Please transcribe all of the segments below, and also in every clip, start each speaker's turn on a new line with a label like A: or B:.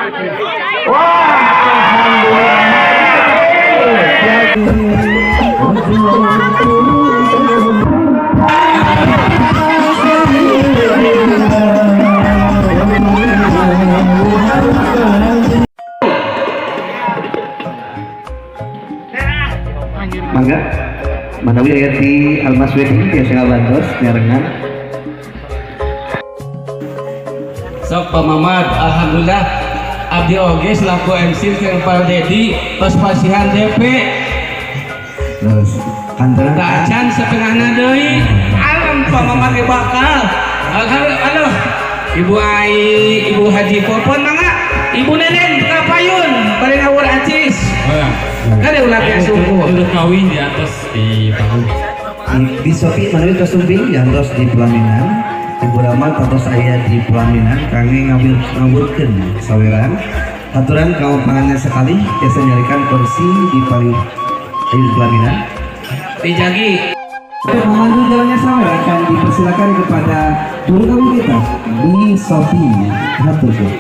A: Wah, alhamdulillah.
B: Mangga, manawi aya di Almas Wedding biasa ngabantos nyarengan.
C: Sok Pak Mamad, alhamdulillah abdi oge selaku MC sareng Pak Dedi tos pasihan DP.
B: Terus kantenan.
C: Tacan setengahna deui. Alam Pak Mamad ge bakal. Alhamdulillah, aduh. Ibu Ai, Ibu Haji Popon, mangga. Ibu Nenen kapayun bari ngawur acis. Kan ulah biasa suku.
D: Udah kawin di atas di panggung.
B: Di Sopi manawi tos sumping tos di pelaminan. Ibu Rama tos aya di pelaminan kangge ngambil ngawurkeun saweran. Haturan kaum pangannya sekali biasa nyarikan kursi di paling ayu pelaminan.
C: Dijagi.
B: Untuk memandu jalannya sawer akan dipersilakan kepada juru kawin kita di Sopi. Hatur nuhun.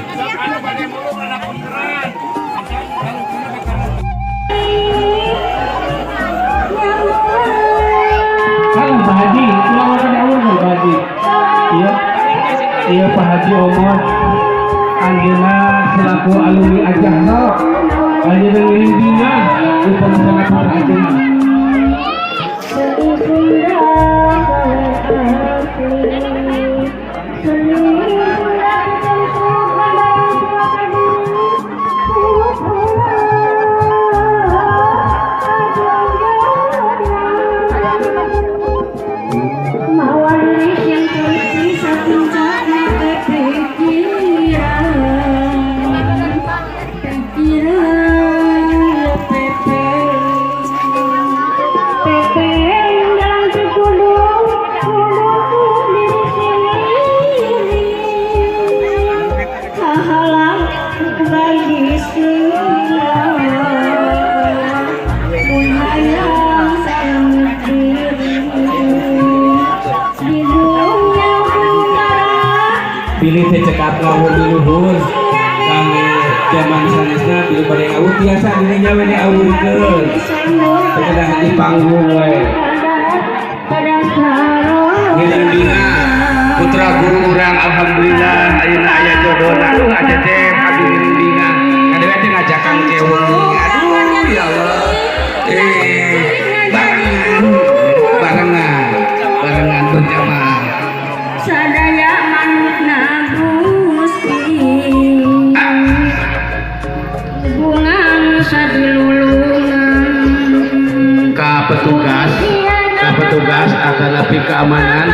C: Halo Pak Haji, ulah wae awur Pak Haji. Iya. Iya Pak Haji Omot. Anjeunna selaku alumni Ajahro. Anjeunna ngiring bingah upama putra anjeunna. Pilih teh cekap ngawur di luhur kangge zaman sanesna bilih bade ngawur tiasa dirinya we diawurkeun teu kedah di panggung we. Ngiring bina putra guru urang, alhamdulillah ayeuna aya jodona. Aduh, acecep abdi ngiring bina kadewe teh ngajakan kewengi. Aduh, ya Allah, barengan barengan barengan berjamaah.
E: Sadaya manutna Gusti bungang sadilulungan.
C: Ka petugas atau lebih keamanan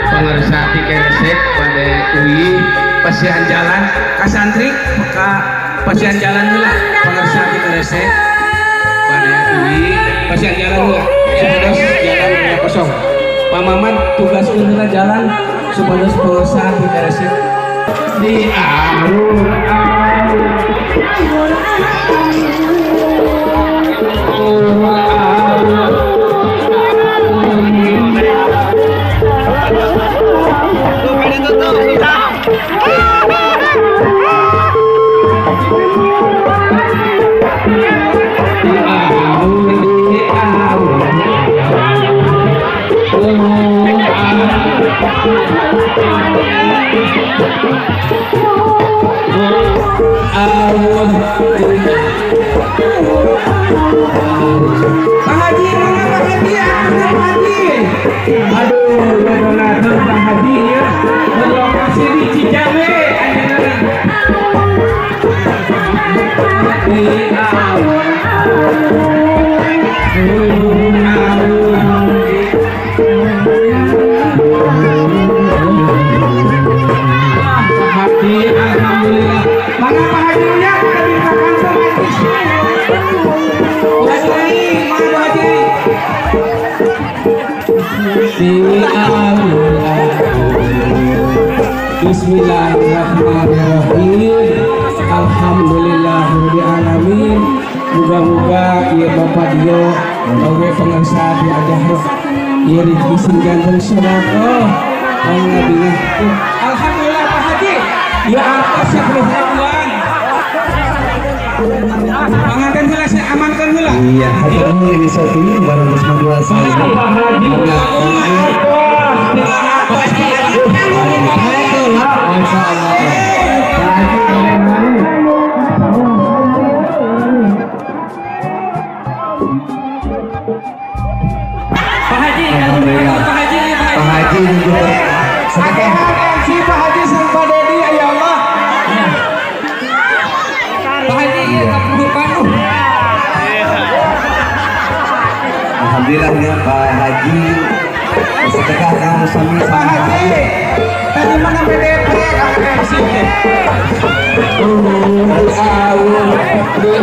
C: pangersa ti keresek pada UI pasihan jalan ka santri ka pasihan jalan heula. Pangersa ti keresek pada UI pasihan jalan heula supados jalan aya kosong. Pak Maman tugaskeun heula jalan supados pangersa ti keresek di arur arur arur. Pak Haji, mana Pak Haji? Pak Haji. Aduh, ya donatur Pak Haji ya. Berlokasi di Cijabe. Di Pak Haji, alhamdulillah. Mana Pak Haji nya? Di kantor Haji. Bu Haji, mana Bu Haji? Di Bismillahirrahmanirrahim. Alhamdulillahirabbil alamin. Muga-muga ieu Bapak Dio oge pangersa di Ajahro ieu rezeki sing ganteng sedekah. Alhamdulillah Pak Haji. Ya atas 10 ribuan.
B: Iya, hatur nuhun Ibu Sofi bareng terus dua sekali.
A: Pak Haji.
B: Masya Allah.
A: Pak Haji boleh naik.
D: Pak Haji,
B: Alhamdulillah.
D: Pak Haji, Pak
B: Pak
D: Haji.
B: Haji juga sedekah.
A: MC Pak Haji sareng Pak Dedi ya Allah.
D: Pak Haji, iya, kapurupan.
B: Alhamdulillah ya Pak Haji sedekah kamu sami
A: Pak Haji. Tadi mana PDP Kang MC teh? Awur, di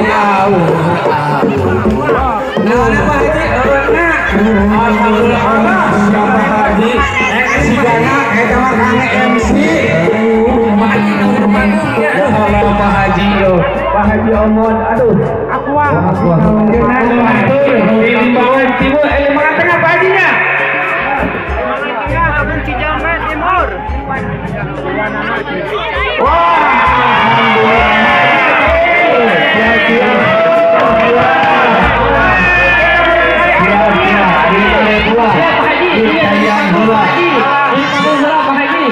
A: awur, awur. Nah, Pak Haji, nah. Alhamdulillah, siapa Haji? Si Gana, eta mah Kang MC.
D: Pak Haji, kapurupan.
A: Ya Allah, Pak Haji, yo. Pak Haji Omon, aduh. Aqua.
B: Aqua.
A: Di Limbangan Timur, Limbangan Tengah Pak Hajinya. Wah, alhamdulillah. Siap, siap.
B: Siap, siap. Di lantai dua. Di tayang dua.
D: Ini panggung heula, Pak Haji.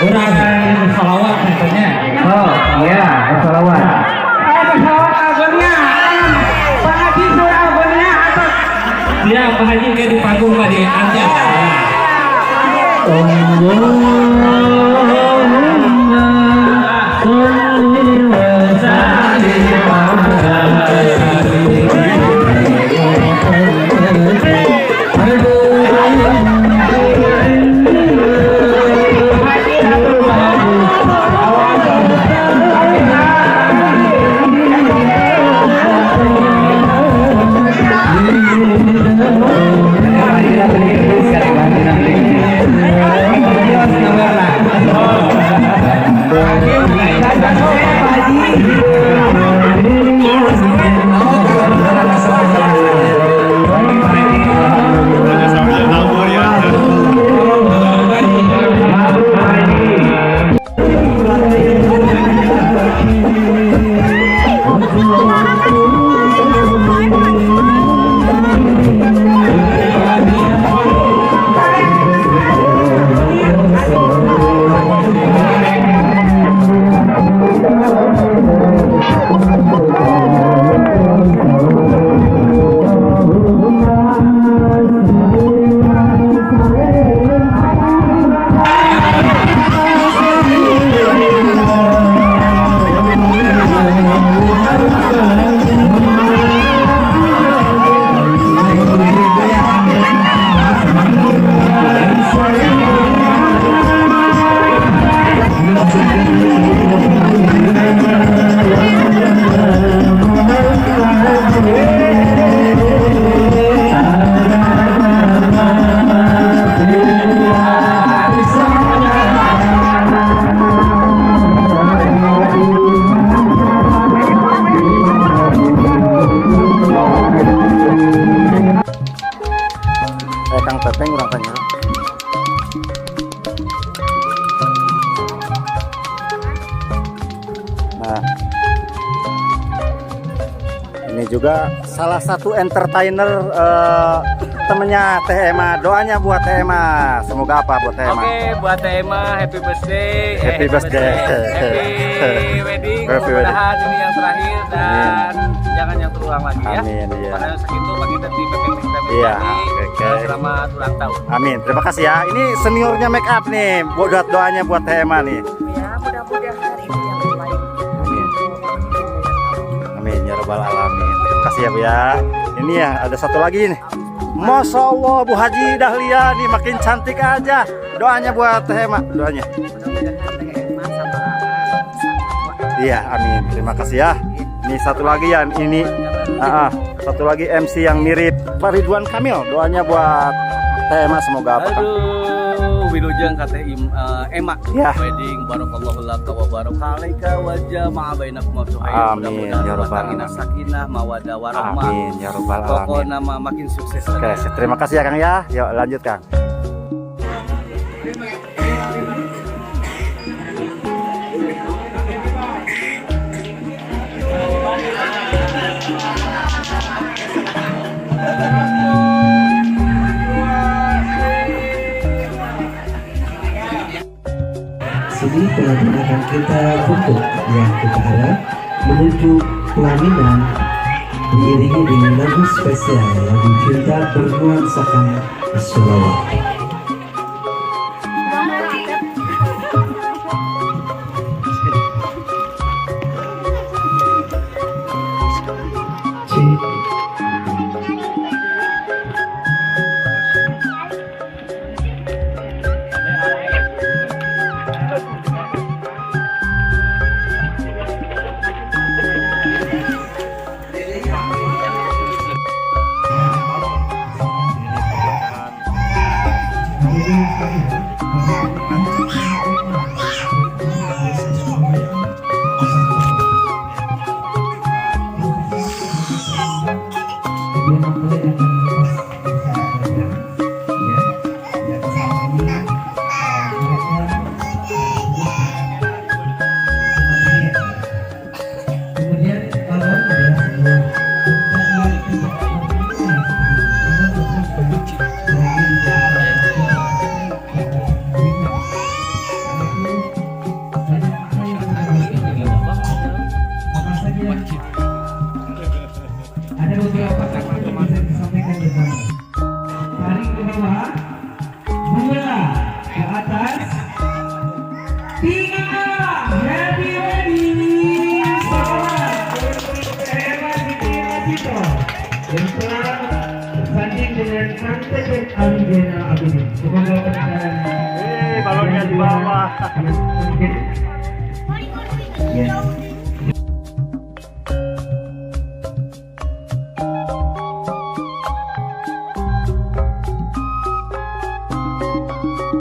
D: Urang salawat katanya.
B: Oh, iya, salawat.
A: Ayo salawat agonnya. Pak Haji suruh agonnya atau
D: Siap, Pak Haji kayak di panggung Pak di atas.
A: Allahumma sholli wa sallim ala
F: Kang Pepeng urang tanya. Nah, ini juga salah satu entertainer, temennya Teh Emma. Doanya buat Teh Emma. Semoga apa buat Teh Emma?
C: Oke, buat Teh Emma, happy birthday.
F: Happy birthday.
C: Happy wedding.
F: Happy wedding.
C: Mudah-mudahan ini yang terakhir dan jangan yang terulang lagi ya.
F: Amin, iya.
C: Karena segitu pagi tadi Pepeng Pepeng
F: Iya,
C: tadi.
F: oke.
C: Selamat ulang tahun.
F: Amin. Terima kasih ya. Ini seniornya make up nih. Buat doanya buat Teh Emma nih.
G: Ya, mudah-mudahan ini yang terbaik.
F: Amin. Amin ya robbal alamin. Terima kasih ya, Bu ya. Ini ya ada satu lagi nih. Masya Allah, Bu Haji Dahlia nih makin cantik aja. Doanya buat Teh Emma, doanya.
G: Mudah-mudahan Teh Emma sama sama
F: Iya, amin. Terima kasih ya. Ini satu lagi ya, ini satu lagi MC yang mirip Pak Ridwan Kamil. Doanya buat Teh Emma semoga apa, Kang?
C: Aduh, wilujeng ka Teh Emma.
F: Ya.
C: Wedding barakallahu laka wa baraka alaika wa jama'a bainakum fi khair.
F: Amin,
C: Mudah-mudahan
F: ya
C: rumah
F: rabbal
C: tangga sakinah, mawadah warahmah.
F: Amin ya robbal alamin.
C: Pokoknya mah makin sukses.
F: Oke, terima kasih ya, Kang ya. Yuk lanjut, Kang.
B: pengantin akan kita tutup ya, kita arah menuju pelaminan diiringi dengan lagu spesial, lagu cinta bernuansakan sholawat.
D: Ada beberapa kata yang bisa disampaikan bersama. Tarik ke bawah, dua ke atas, tiga, happy wedding, selamat untuk Emma Siti Masito yang telah bersanding dengan Kang Cecep Ali Zainal Abidin. Semoga pernikahan
F: Balonnya di bawah.
D: Ya.